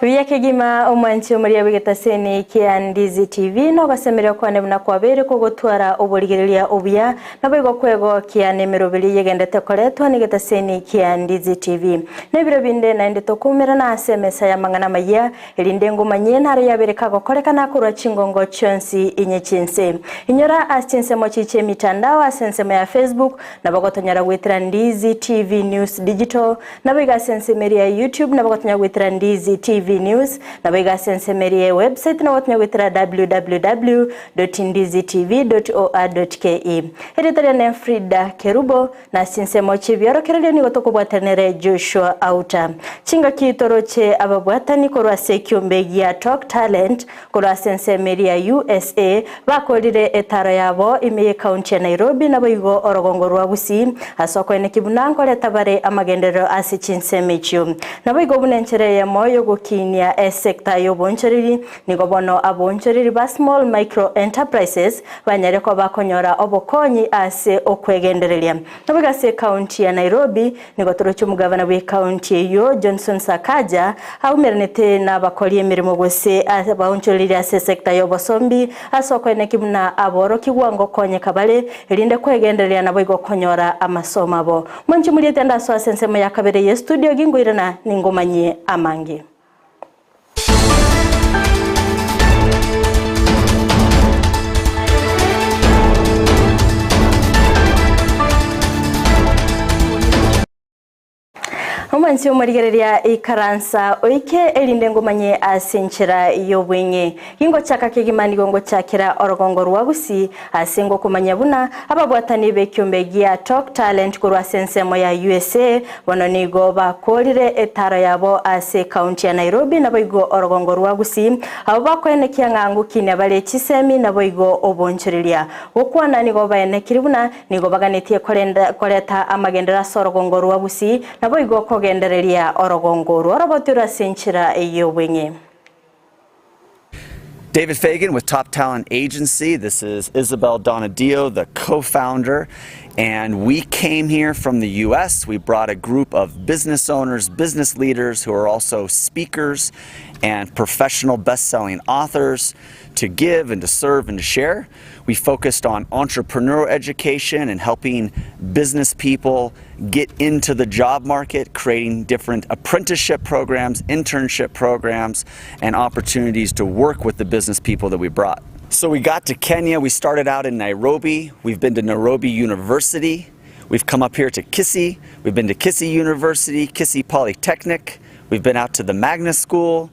Buya kegima omwanchi omoria bw'egetaseni kia Ndizi TV nogosemeria kwane buna kwabeire kogotwara oborigereria obuya naboigo kwegokia nemeroberi eyegendete koretwa negetaseni kia Ndizi TV. Nebiro binde naende tokoumerana ase emesa y'amang'ana amayia Erinde ngomanyie naro yabeire kagokorekana korwa chingongo chionsi inye chi'ense. Inyora ase chinsemo chi chi'emitandao ase ensemo ya Facebook, nabo gotonyora goetera Ndizi TV News Digital, nabo iga ase ensemo eria ya YouTube nabo gotonyora goetera Ndizi TV News, nabo iga ase ensemo eria ya website nabo gotonyora goetera www.ndizitv.or.ke. Erieta riane Frida Kerubo, Na ase chinsemo chi'ebiorokererio nigo tokobwatanere Joshua Auta. Chingaki toroche ababwatani korwa ase ekiombe gia Talk Talent korwa ase ensemo eria ya usa bakorire etaro yabo ime y'ecounty ya Nairobi naboigo orogongo rwa Gusii ase okoenekia buna nkoreta bare amagenderero ase chinsemo echio. Naboigo buna enchera eyemo y'ogokinia esector y'oboonchoreri Nigo bono aboonchoreri ba Small Micro Enterprises banyare koba bakonyora obokonyi ase okwegendereria. Naboigo ase ekaunti ya Nairobi, nigo toroche omogavana bw'ekaunti eyio Johnson Sakaja aumeranete nabakori emeremo gose abaonchoreri ase esecta y'obosombi ase okoeneki buna aborokigwa ngokonyeka bare erinde kwegendereria naboigo konyora amasomo abo. Mwanche moriete ande asoe ase ensemo ya kabere y'estudio ginkoirana ningomanyie amange. Omwanchi omorigereria ikaransa oike erinde ngomanye ase enchera y'obweng'e. Gingochaka kegima nigo ngochakera orogongo rwa Gusii Ase ngokomanya buna ababwatani b'ekiombe gia Talk Talent korwa ase ensemo ya usa bono nigo bakoorire etaro yabo ase ekaunti ya Nairobi naboigo orogongo rwa Gusii abwo bakoenekia ng'a ngokinia bare chisemi naboigo obonchoreria. Gokwana nigo baenekirie buna nigo baganetie korenda koreta amagenderero ase orogongo rwa Gusii naboigo kogendereria orogongo orwo orobotirwe ase enchera y'obweng'e. David Fagan with Top Talent Agency. This is Isabel Donadio, the co-founder. And we came here from the US. We brought a group of business owners, business leaders who are also speakers and professional best selling authors to give and to serve and to share. We focused on entrepreneurial education and helping business people get into the job market, creating different apprenticeship programs, internship programs, and opportunities to work with the business people that we brought. So we got to Kenya. We started out in Nairobi. We've been to Nairobi University. We've come up here to Kisii. We've been to Kisii University, Kisii Polytechnic. We've been out to the Magna School.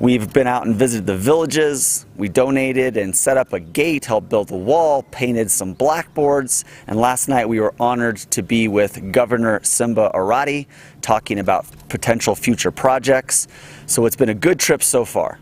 We've been out and visited the villages. We donated and set up a gate, helped build the wall, painted some blackboards, and last night we were honored to be with Governor Simba Arati talking about potential future projects. So it's been a good trip so far.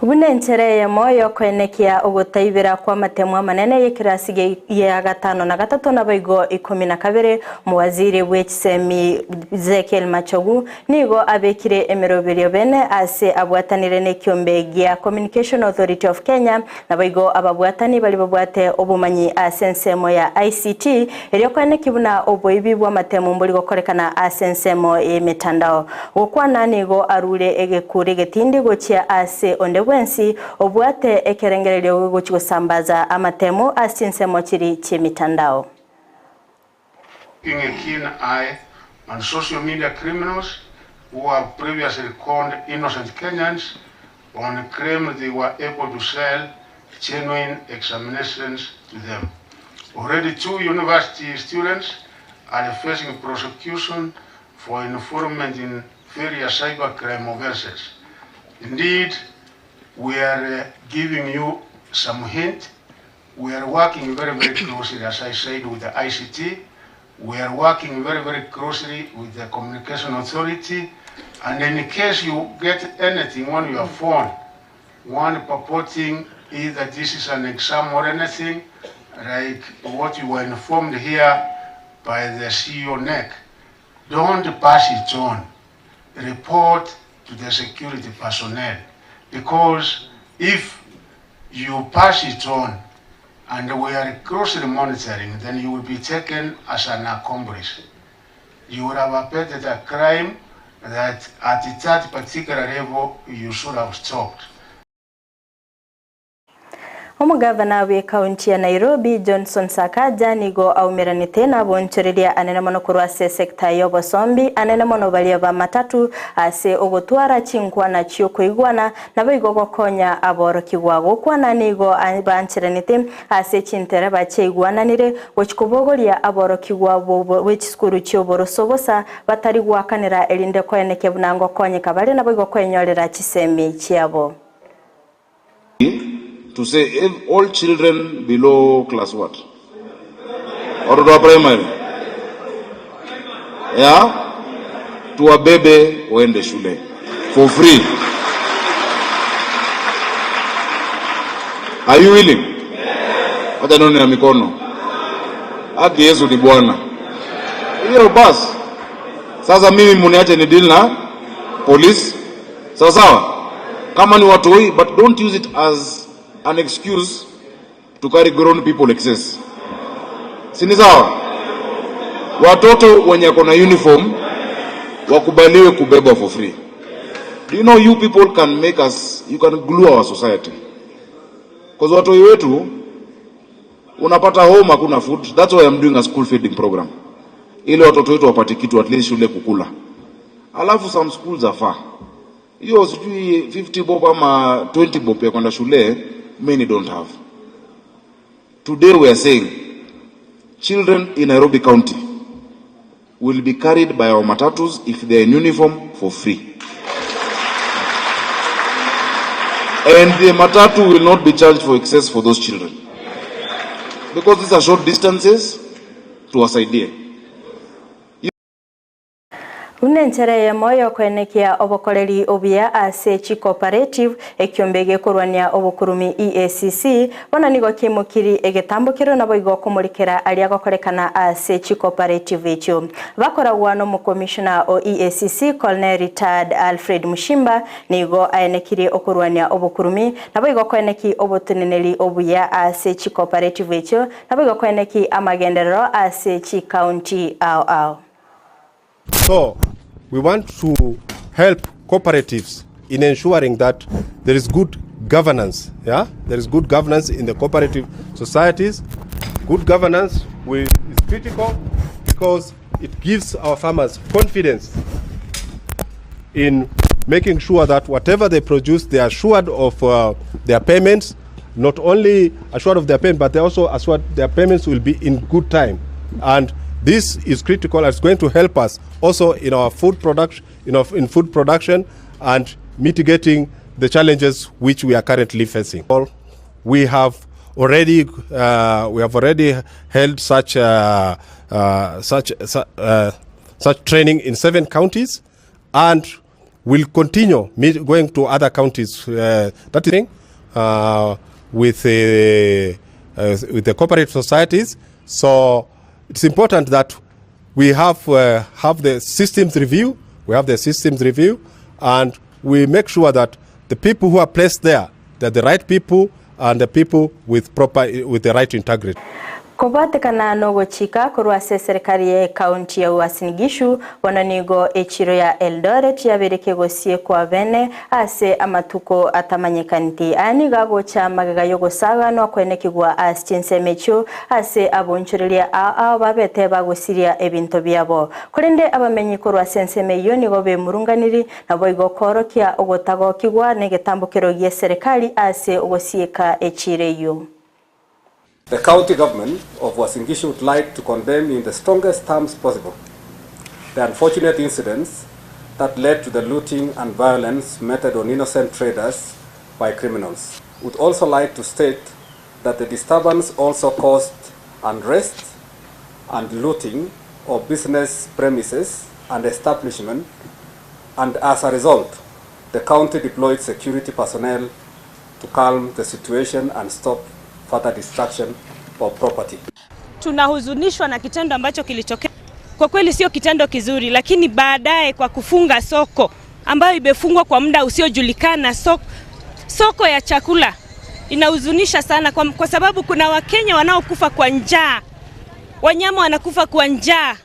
Buna enchera eyemo y'okoenekia ogotaibera kw'amatemo amanene y'ekerasi gia gatano na gatato naboigo ikomi na kabere, omowaziri bw'echisemi Ezekiel Machogu Nigo abekire emeroberio bene ase abwatanire nekiombe gia Communication Authority of Kenya, naboigo ababwatani baria babwate obomanyi ase ensemo ya ICT, erio koeneki buna oboibi bw'amatemu mbori gokorekana ase ensemo y'emetandao. Gokwana nigo arure egekuri egetindi gochia ase onde bwensi obwate ekerengererio gochi gosambaza amatemu ase chinsemo chiri chi'emitandao. Keeping a keen eye on social media criminals who have previously conned innocent Kenyans on claim they were able to sell genuine examinations to them. Already two university students are facing prosecution for involvement in various cybercrime offences. Indeed, we are giving you some hint We are working very, very closely, as I said, with the ICT. We are working very, very closely with the Communication Authority. And in case you get anything on your phone, one purporting either this is an exam or anything, like what you were informed here by the CEO NEC, don't pass it on. Report to the security personnel because if you pass it on and we are closely monitoring, then you will be taken as an accomplice. You will have abetted a crime that at that particular level you should have stopped. Omogavana bw'ekaunti ya Nairobi, Johnson Sakaja nigo aumeranete nabonchoreria anene mono korwa ase esecta y'obosombi anene mono baria ba matatu ase ogotwara chinkwana chi'okoigwana naboigo gokonya aborokigwa gokwana nigo bancheranete ase chintereba chiaigwananire gochi kobogoria aborokigwa bw'echisukuru chi'oboroso bosa batari goakanera erinde koenekia buna ngokonyeka bare naboigo kwenyorera chisemi chiabo. To say all children below class what? Watoto wa primary. Yeah? Tuwabebe waende shule for free. Are you willing? Wacha nione na mikono. Haki Yesu ni Bwana. Hiyo basi. Sasa mimi muniache ni deal na police. Sawa sawa. Kama ni watoi, but don't use it as an excuse to carry grown people excess. Si ni sawa? Watoto wenye wako na uniform wakubaliwe kubebwa for free. Do you know you people can make us, you can glue our society. Because watoi wetu unapata home hakuna food. That's why I'm doing a school feeding program. Ili watoto wetu wapate kitu at least shule kukula. Alafu some schools are far. Hiyo sijui 50 bob ama 20 bob ya kwenda shule many don't have. Today we are saying children in Nairobi County will be carried by our matatus if they are in uniform for free. And the matatu will not be charged for excess for those children. Because these are short distances, tuwasaidie. Buna enchera eyemo yokoenekia obokoreri obuya ase chicooperative ekiombe gekorwania obokurumi EACC bono nigo kiimokiri egetambokero naboigo okomorikera aria gokorekana ase chicooperative echio bakoragwa na omokomishona o EACC Colonel Retired Alfred Mushimba nigo aenekirie okorwania obokurumi naboigo koeneki oboteneneri obuya ase chicooperative echio naboigo koeneki amagenderero ase chicounty ao ao. So we want to help cooperatives in ensuring that there is good governance. Yeah, there is good governance in the cooperative societies. Good governance is critical because it gives our farmers confidence in making sure that whatever they produce, they are assured of their payments. Not only assured of their payment, but they also assured their payments will be in good time. And this is critical. It's going to help us also in our food production, in food production and mitigating the challenges which we are currently facing. We have already held such training in 7 counties, and will continue going to other counties. That is with the cooperative societies. So it's important that we have the systems review. We have the systems review, and we make sure that the people who are placed there, they're the right people and the people with the right integrity. Kobwatekana nogochika korwa ase serikali ya county ya Uasin Gishu bono nigo echiro ya Eldoret yabereke gosiekwa bene ase amatuko atamanyekaniti aya nigo agocha magega yogosaganwa kwenekigwa ase chinsemo echio ase abonchoreria ao babete bagosiria ebinto biabo korende abamenyi korwa ase ensemo eyio nigo bemurunganiri nabo igo korokia ogotagokigwa na egetambokero gia serikali ase ogosieka echiro eyio. The county government of Uasin Gishu would like to condemn in the strongest terms possible the unfortunate incidents that led to the looting and violence meted on innocent traders by criminals. Would also like to state that the disturbance also caused unrest and looting of business premises and establishment, and as a result, the county deployed security personnel to calm the situation and stop further destruction of property. Tunahuzunishwa na kitendo ambacho kilitokea. Kwa kweli sio kitendo kizuri, lakini baadaye kwa kufunga soko ambayo imefungwa kwa muda usiojulikana, soko ya chakula inahuzunisha sana kwa sababu kuna Wakenya wanaokufa kwa njaa, wanyama wanakufa kwa njaa,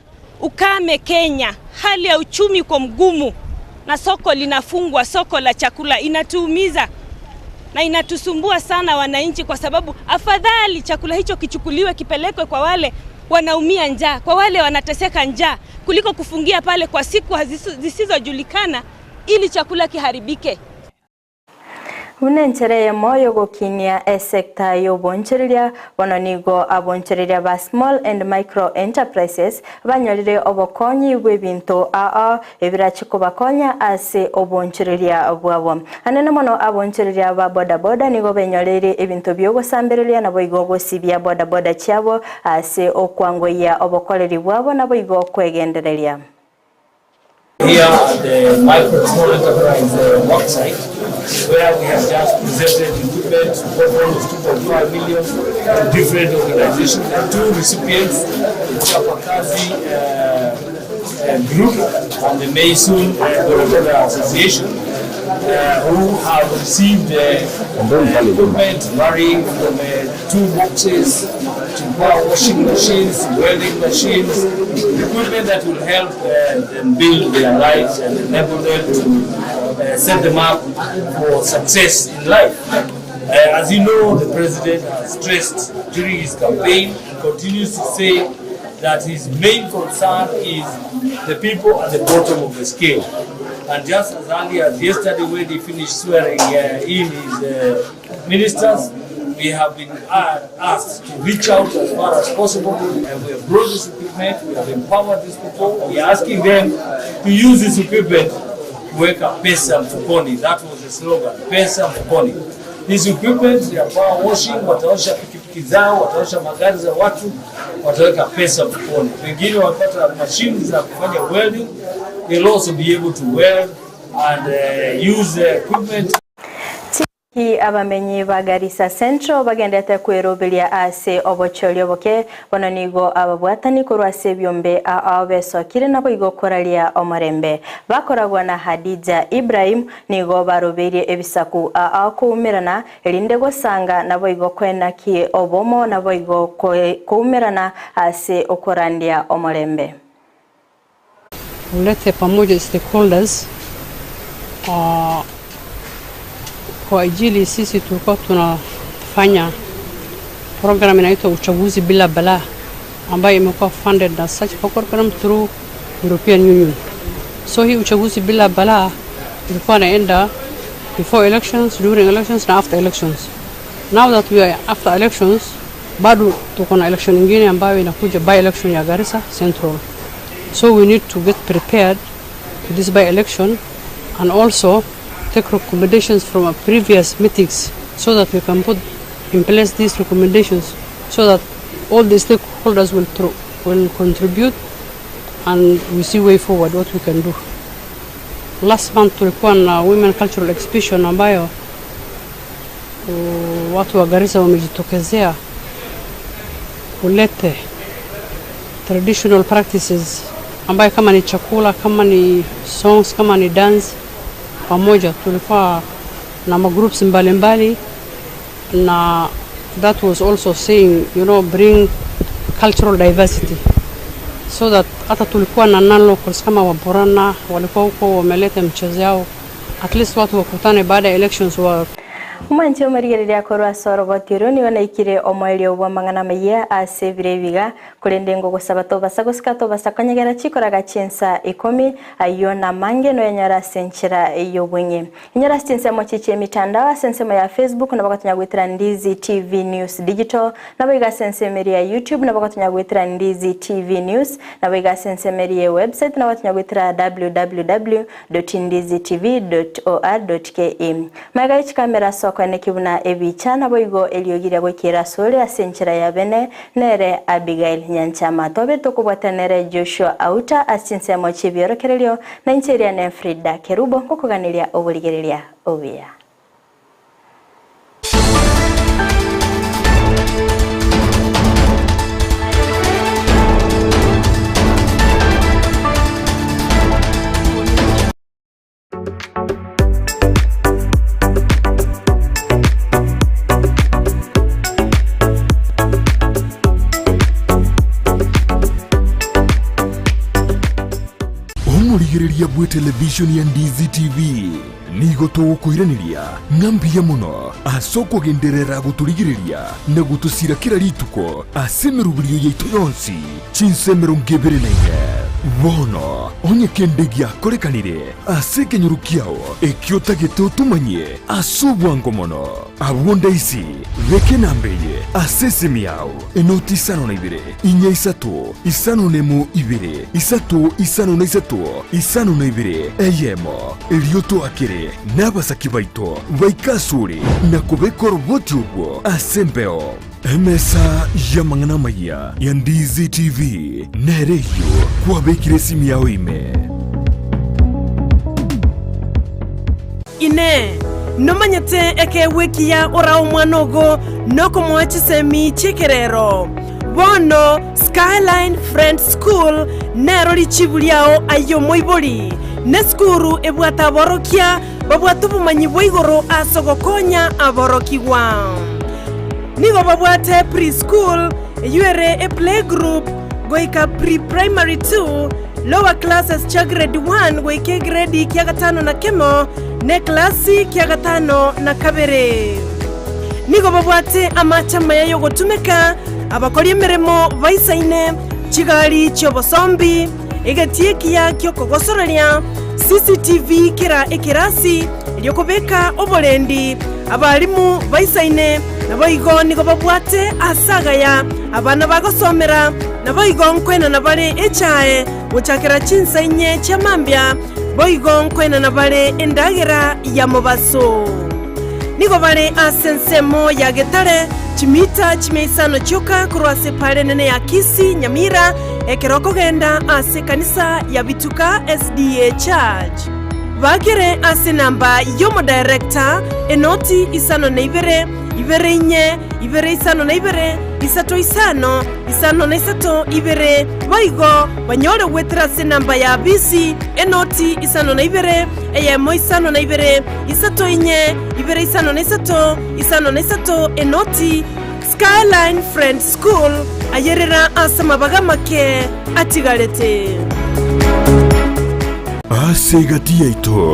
ukame Kenya, hali ya uchumi uko mgumu. na soko linafungwa, soko la chakula inatuumiza na inatusumbua sana wananchi, kwa sababu afadhali chakula hicho kichukuliwe kipelekwe kwa wale wanaumia njaa, kwa wale wanateseka njaa, kuliko kufungia pale kwa siku zisizojulikana ili chakula kiharibike. Buna enchera eyemo yogokinia esecta y'obonchereria bono nigo abonchereria ba small and micro enterprises banyorire obokonyi bw'ebinto aa ebirachi kobakonya ase obonchereria bwabo. Anene mono abonchereria ba bodaboda nigo benyoreire ebinto biogosambereria nabo igo gosibia bodaboda chiabo ase okwangoyia obokoreri bwabo nabo igo kwegendereria. Here at the Micro and Small Enterprise worksite, where we have just presented equipment worth almost 2.5 million to different organizations and two recipients, the Chapakazi Group and the Maysoon Boda Boda Association, who have received equipment varying from 2 boxes to power washing machines, welding machines, equipment that will help them build their lives and enable them to set them up for success in life. As you know, the president has stressed during his campaign and continues to say that his main concern is the people at the bottom of the scale. And just as early as yesterday when he finished swearing in his ministers, we have been asked to reach out as far as possible, and we have brought this equipment, we have empowered these people, we are asking them to use this equipment kuweka pesa mfukoni. That was the slogan, pesa mfukoni. This equipment ya power washing, wataosha pikipiki zao, wataosha magari za watu, wataweka pesa mfukoni. Wengine wapata machine za kufanya welding, they'll also be able to weld and use the equipment. Ki abamenyi ba Garissa Central bagendete kwirubiria ase obochori oboke bono nigo ababwatani korwa ase ebiombe ao besokire nabo igo koraria omorembe bakoragwa na Hadija Ibrahim nigo baroberie ebisaku ao koumerana erinde gosanga nabo igo kwenaki obomo nabo igo koumerana ase okorandia omorembe. Ulete pamoja stakeholders kwa ajili sisi tulikuwa tunafanya program inaitwa uchaguzi bila balaa ambayo imekuwa funded na Search for Program through European Union. So hii uchaguzi bila balaa ilikuwa inaenda before elections, during elections na after elections. Now that we are after elections, bado tuko na election nyingine ambayo inakuja by election ya Garissa Central. So we need to get prepared to this by election and also take recommendations from our previous meetings so that we can put in place these recommendations so that all the stakeholders will contribute and we see way forward what we can do. Last month tulikuwa na Women Cultural Exhibition ambayo watu wa Garissa wamejitokezea kulete traditional practices ambayo kama ni chakula, kama ni songs, kama ni dance. Pamoja tulikuwa na magroups mbalimbali na that was also saying, bring cultural diversity so that hata tulikuwa na non-locals kama Waborana walikuwa huko wameleta mchezo yao, at least watu wakutane baada ya elections wa Omwanchi omorigereria korwa sorobotiro nigo naikire omoerio bwa mang'ana maiya ase ebire ebiga korende ngogosaba tobasa gosika tobasa konyegera chikoraga chinsa 10 aiyo na mange noyenyora ase enchera ey'obweng'e inyora ase chinsemo chichi emitandao ase ensemo ya Facebook nabo gotonya gwetera Ndizi TV News Digital nabo iga ase ensemo ya YouTube nabo gotonya gwetera Ndizi TV News nabo iga ase ensemo ya website nabo gotonya gwetera www.ndizitv.or.ke maega chikamera soko nekibuna ebicha nabo igo eliogiria gwikira sore ase enchera ya bene nere Abigail Nyanchama tobe tokobwatanere Joshua Auta ase ensemo chibiorokererio na incheria ne Frida Kerubo ngokuganiria oborigereria obuya. Omorigereria bw'etelevishoni ya Ndizi TV, nigo togokoiraneria ng'a mbuya mono ase okogenderera gotorigereria na gotosira kera rituko ase emeroberio yaito yonsi chinsa 24. Bono onye kende giakorekanire ase ekenyoro kiao ekio otagete otomanyie ase obwango mono, abwo ndaisi beka enamba eye ase esimi yao, Enoti isano na ibere, inya isato, isano nemo ibere, isato isano na isato, isano na ibere, eyemo. Erio toakere nabasaki baito baike asore na kobeka oroboti orwo ase embeo. Emesa y'amang'ana amayia ya Ndizi TV nere eyio kwabekire esimi yao ime. Inee! Nomanyete ekeegwa ekiya orae omwana ogo nokomoa chisemi chi'ekerero? Bono Skyline Friends School nero richibu riao aye omoibori. Nesukuru ebwate aborokia babwate obomanyi bwa igoro ase ogokonya aborokigwa. Nigo babwate pre-school, eyio ere eplaygroup, goika pre-primary 2, Lower classes chia grade 1 goika egredi kia gatano na kemo, na eklasi kia gatano na kabere. Nigo babwate amache amaya y'ogotumeka, abakori emeremo baisaine, chigari chi'obosombi, egetii ekiya ki'okogosoreria, CCTV kera ekerasi, erio kobeka oborendi, abalimu baisaine, Naboigo nigo babwate aase agaya abana bagosomera, naboigo nkoenana bare echae gochakera chinsa inye chia mambia, boigo nkoenana bare endagera ya mobaso. Nigo bare ase ensemo ya Getare, chimita chimia isano chioka korwa ase epaara enene ya Kisii, Nyamira, ekero okogenda ase ekanisa ya Bituka SDA Church. Bakere ase enamba y'omodirector, enoti isano na ibere, ibere inye, ibere isano na ibere, isato isano, isano na isato, ibere. Boigo banyore goetera ase enamba ya bisi, enoti isano na ibere, eyemo isano na ibere, isato inye, ibere isano na isato, isano na isato, enoti. Skyline Friends School, ayerera ase amabaga amake atigarete. Ase egati yaito.